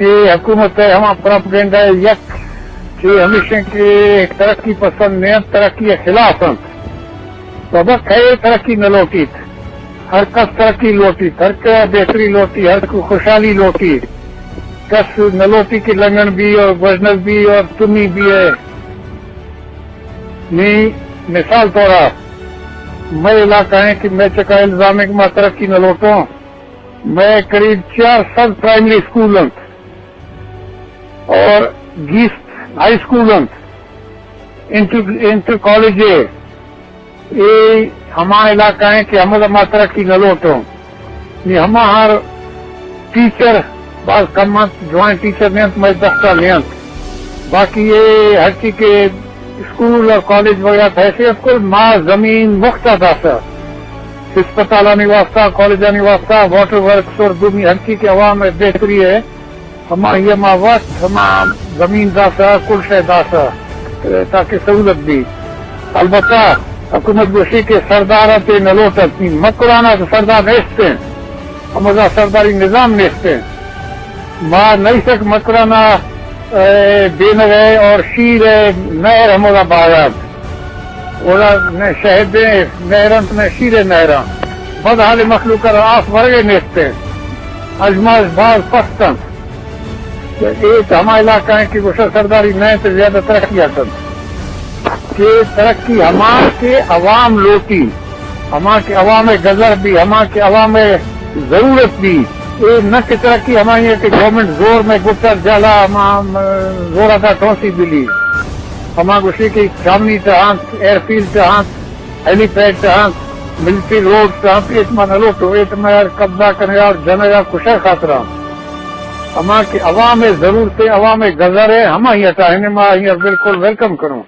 اے حکومت ءِ ہما پروپیگنڈا ءِ یک کہ ہمیش انت کہ ترقی پسند نہ انت، ترقی ءِ خلاف انت۔ بابا، کئے ترقی نہ لوٹیت؟ ہر کس ترقی لوٹیت، ہر کس بہتری لوٹیت، ہر کس خوشحالی لوٹیت۔ کس نہ لوٹیت کہ لنگن بی اور گوژنگ بی اور تنی بی ہے۔ نی مثال طورا مئے علاقہ ہیں کہ مئے چکا الزام ہے کہ ما ترقی نہ لوٹوں۔ مئے قریب چار سد پرائمری اسکول انت اور گیست ہائی اسکول انت، انٹر، انٹر کالج ہے۔ اے ہما علاقہ ہیں کہ ہمودا ما ترقی نہ لوٹوں۔ نی ہما ہر ٹیچر باز کم انت، جوائن ٹیچر نہ انت، مئے دستا نہ انت۔ باقی اے ہرچی کہ اسکول اور کالج وغیرہ تھیسے، کل ما زمین مفتا داسا۔ ہسپتالانی واسطہ، کالجانی واسطہ، واٹر ورکس اور دومی ہرچی کہ عوام ءِ بہتری ہے، ہما یہ ما وقت، ہما زمین داسا، کل شے داسا، تاکہ سہولت بی۔ البتہ حکومت گوشی کہ سردار تے نہ لوٹت، نی مکرانا تو سردار نیست ہیں، ہمودا سرداری نظام نیست ہیں۔ ما نہیں سک مکرانا، اے، بینگ ہے اور شیر ہے، نہر ہمودا باغات۔ اودا نہ شہد ءِ نہر انت، نہ شیر ءِ نہر انت۔ بدحال مخلوق ءَ را آس ورگ ءَ نیست انت۔ ازمائش باز پست انت۔ اے تو ہما علاقہ ہیں کہ گوشہ سرداری نہ انت، زیادہ ترقی ہست انت۔ کہ ترقی ہما کہ عوام لوٹی، ہما کہ عوام ءِ گزر بی، ہما کہ عوام ءِ ضرورت بی۔ اے نہ کہ ترقی ہمائی ہے کہ گورنمنٹ زور میں گٹر جالا ہما، ہم، زور ادا ٹھونسی بلی۔ ہما گوشی کہ چامنی ٹہانت، ایئرفیلڈ ٹہانت، ہیلی پیڈ ٹہانت، ملٹری روڈ ٹہانت، ایت ما نہ لوٹو، ایت ما یار قبضہ کنگا اور جنگا کشے خاطرا۔ ہما کہ عوام ءِ ضرورت ہے، عوام ءِ گزر ہے، ہما ہی ہٹا ہنے ما ہی بالکل ویلکم کروں۔